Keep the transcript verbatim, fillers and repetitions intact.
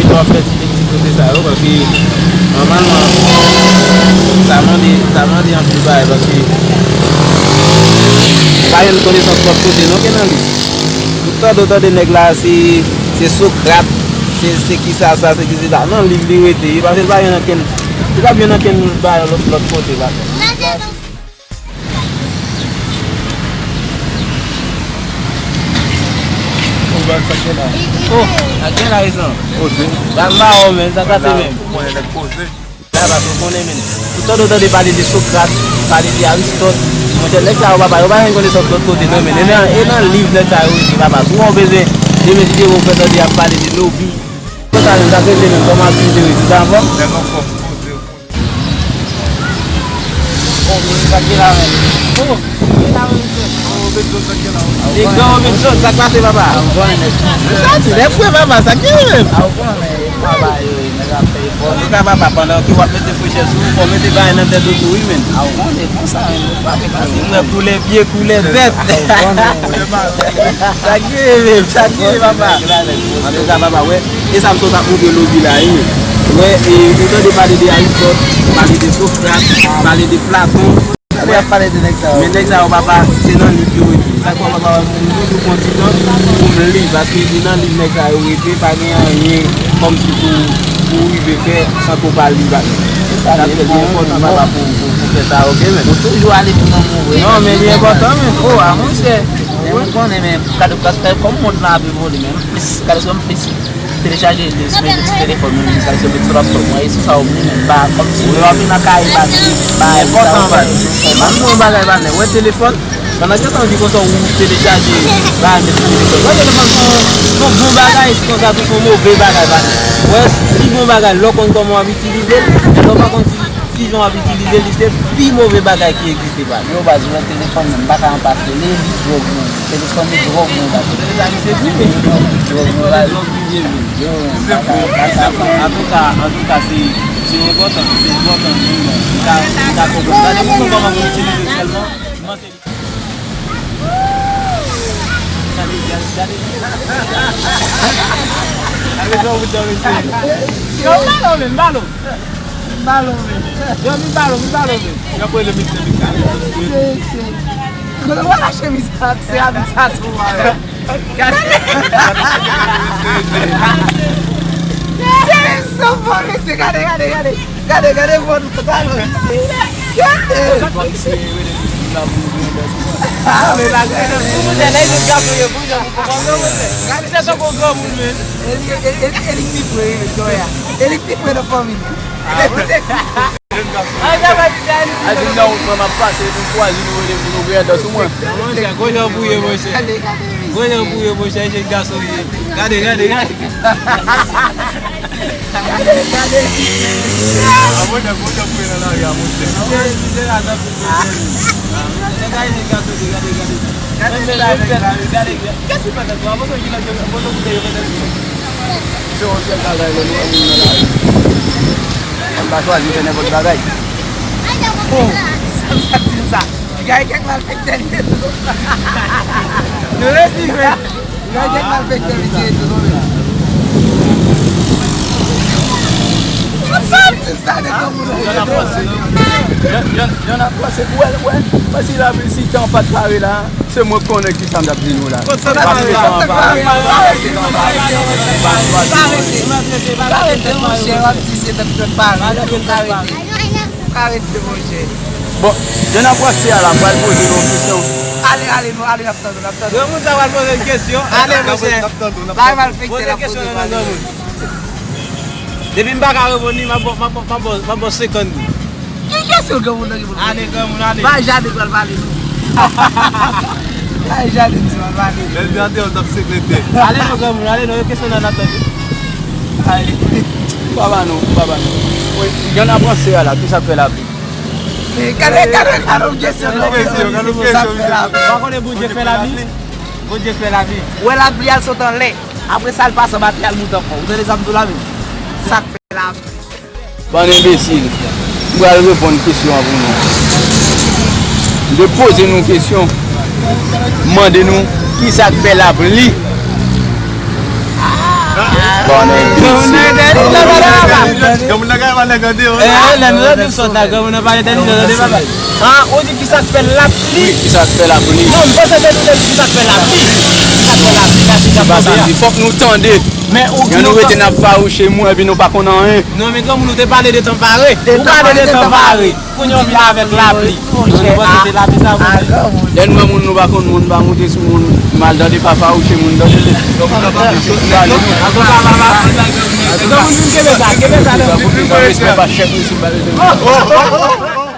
Pou w ap fè ti, ti kote sa yo, paske nòmalman, sa mande, sa mande anpil bagay, paske pa jwenn konesans lòt kote non ke nan liv. Tout tande w tande nèg la, se, se Sokrat, se, se kisa sa, se kisa sa. Nan liv li rete, paske l pa jwenn ankenn, li p ap jwenn ankenn bagay lòt, lòt kote, paske. Oh, sa gen la rezon. Poze. Ba m ba w, men, sa pase menm. Ou konnen nèg poze. Papa, ou konnen, men. Tout tande w tande pale de Sokrat, pale de Aristòt. Monchè, nèg sa yo, papa, yo pa jwenn konesans lòt kote, non, men. E nan, e nan liv nèg sa yo rete, papa. Souvan w bezwen, demen si Dye vle, ou fè tande y ap pale de Nobi. Konsa menm, sa k rete menm, kòman ap viv de rezilta anfòm? Nèg anfòm, poze. Oh, sa k gen la menm? Oh, sa k gen la menm, mesye? Nèg Gran Robinson, sa k pase, papa? Sa di, nèg fre, papa, sa k gen menm? Antouka, papa, pandan ke w ap mete frechè sou ou, fò w mete bagay nan tèt ou tou, wi, menn. Ou wè koulè pye, koulè tèt. Sa k gen menm, sa k gen, papa? Antouka, papa, wè. E sa m sot ap montre Lobi la, wi, men. Wè, e, ou tande pale de Aristòt, pale de Sokrat, pale de Platon. Wè, y ap pale de nèg sa yo. Men nèg sa yo, papa, se nan liv yo rete. Sa k fè, papa, wè, m toujou pran ti tan pou m li, paske se nan liv nèg sa yo rete, pa gen anyen kòmsi pou, pou w rive fè san ke w pa li bagay. Se sa, li enpòtan, papa, pou, pou, pou fè sa, oke, men. Ou toujou ale pou nan move. Non, men li enpòtan, men. Oh, a, monchè. Men ou konnen, men, gade, paske kòm mond lan ap evole, men, m plis, gade, m plis telechaje li sou ti telefòn mwen, li sou laptop mwen, e sou sa ou menm, ba, kòmsi lè w ap vin nan kay, ba, ba, enpòtan, ba, m ap di yon bagay, ba, wè telefòn, pandan ke tan di konsa ou telechaje, ba, met sou telefòn. Wè telefòn se yon, se yon bon bagay, se konsa tou, se yon move bagay, ba. Wè, pi bon bagay, lè w konn kòman w ap itilize l, men lè w pa konn si, si jan w ap itilize li, se pi move bagay ki egziste, ba. Yo, baz, ou wè telefòn nan, m pa ka anpase li, li dwòg mwen. Telefòn li dwòg mwen, baz. Li dwòg mwen, baz. Yo, m pa ka anpase li. Antouka, antouka, se, se enpòtan, se enpòtan, men bon, m ta, m ta konprann. Gade pou mwen kòman pou m itilize l sèlman. Gade, gade, gade. Gade jan ou dan mesye. Yo, m ba l, men, m ba l. M ba l, men. Yo, m ba l, m ba l, men. Yo, pran le mesye, mesye. Se, se. Kote w wè la chemiz sa, se avèk sa sou mwen. Gade. Se sou mwen, mesye, gade, gade, gade. Gade, gade, bon, nou pa lwen, mesye. Gade. Ah, men la, gade. Pou mwen, lè jèn gason yo, pou jèn, pou konprann, non, mwen. Gade, se tankou granmoun, men. E li, e, e, e li ki pi fre, wi, men, Joya. E li ki pi fre nan fanmi. Ah, wi. Ay, sa va di sa, li. Ay, di nan wout mwen, m ap pase, epi m kwaze nou rele pou nou veye dan sou mwen. Monchè, gwo jan pou ye, monchè. Gwo jan pou ye, monchè, jèn gason ye. Gade, gade, gade. Gade, gade. A, monchè, gwo jan pou ye nan lari a, monchè. Monchè, misye la nan pou monchè. Gade, gade, gade, gade. Gade, gade, gade. Kès ki fè tèt ou? Avanse, ki lè, avanse, koute yo fè tèt ou. Se yon sèl bagay, lè nou wè moun nan lari. M pa chwazi fè nenpòt bagay. Oh, sa, sa, sa. Gade kèk malfektè li ye tou. Nou resi, men. Gade kèk malfektè li ye tou, non, men. Sa, sa, de kòm moun. Y'en a pensé, y'en, y'en a pensé. Wè, wè, wè si la, si tan pa t pare la. Se mwen k konnen kisa m t ap di nou la. Kote sa t ap pale? Pase tan an pale. Pa rete, pa rete, monchè, w ap di se tèt tèt pale. Ou ka rete. Ou ka rete, monchè. Bon, jan n ap pase a la, m pral poze nou yon kesyon. Ale, ale, nou ale, n ap tann ou, n ap tann ou. Granmoun sa pral poze l kesyon. Ale, monchè. Bay malfektè la poze pale. Depi m pa ka reponn li, m ap ba w, m ap ba w, m ap ba w, m ap ba w senkant goud. Ki kesyon granmoun nan gen pou l poze? Ale, granmoun, ale. Bay Jade pral pale, non. Bay Jade di pral pale. Lè l te antè, l t ap sekrete. Ale non, granmoun, ale non, yo kesyon nan n ap tande. Ale. Papa nou, papa nou. Wi, jan n ap panse a la, kisa k fè lapli? E, gade, gade, gade yon kesyon, non. Gade yon kesyon, gade yon kesyon, misye. Ou pa konnen Bondye fè lapli? Bondye fè lapli. Ou wè lapli al sot anlè. Apre sa, l pase anba tè, al moute ankò. Ou tande sa m di w la menm? Sa k fè lapli. Bann enbesil. M pral reponn kesyon an pou nou. M te poze nou kesyon. M mande nou, kisa k fè lapli? Ah, Granmoun nan ka pale tèt li, tande papa. Eh, lè nou tande sòt la, granmoun nan pale tèt li, tande papa. Ah, ou di ki sa k fè lapli? Wi, ki sa k fè lapli? Non, m panse se nou te di ki sa k fè lapli. Ki sa k fè lapli, lapli, lapli. Se pa sa m di, fòk nou tande. Men ou di nou rete n ap fawouche moun, epi nou pa konn anyen. Non, men granmoun, ou te pale de tan pare. Ou pale de tan pare. Kounye a w vin avèk lapli. Mwen panse se lapli sa pou di. Lè n wè moun nou pa konn moun, pa moute sou moun, mal tande, pa fawouche moun, tande. Donk, nou pa sot pale. Antouka, papa, antouka, moun vin kenbe sa, kenbe sa, non. Respè pa chèf nou sou pale de moun.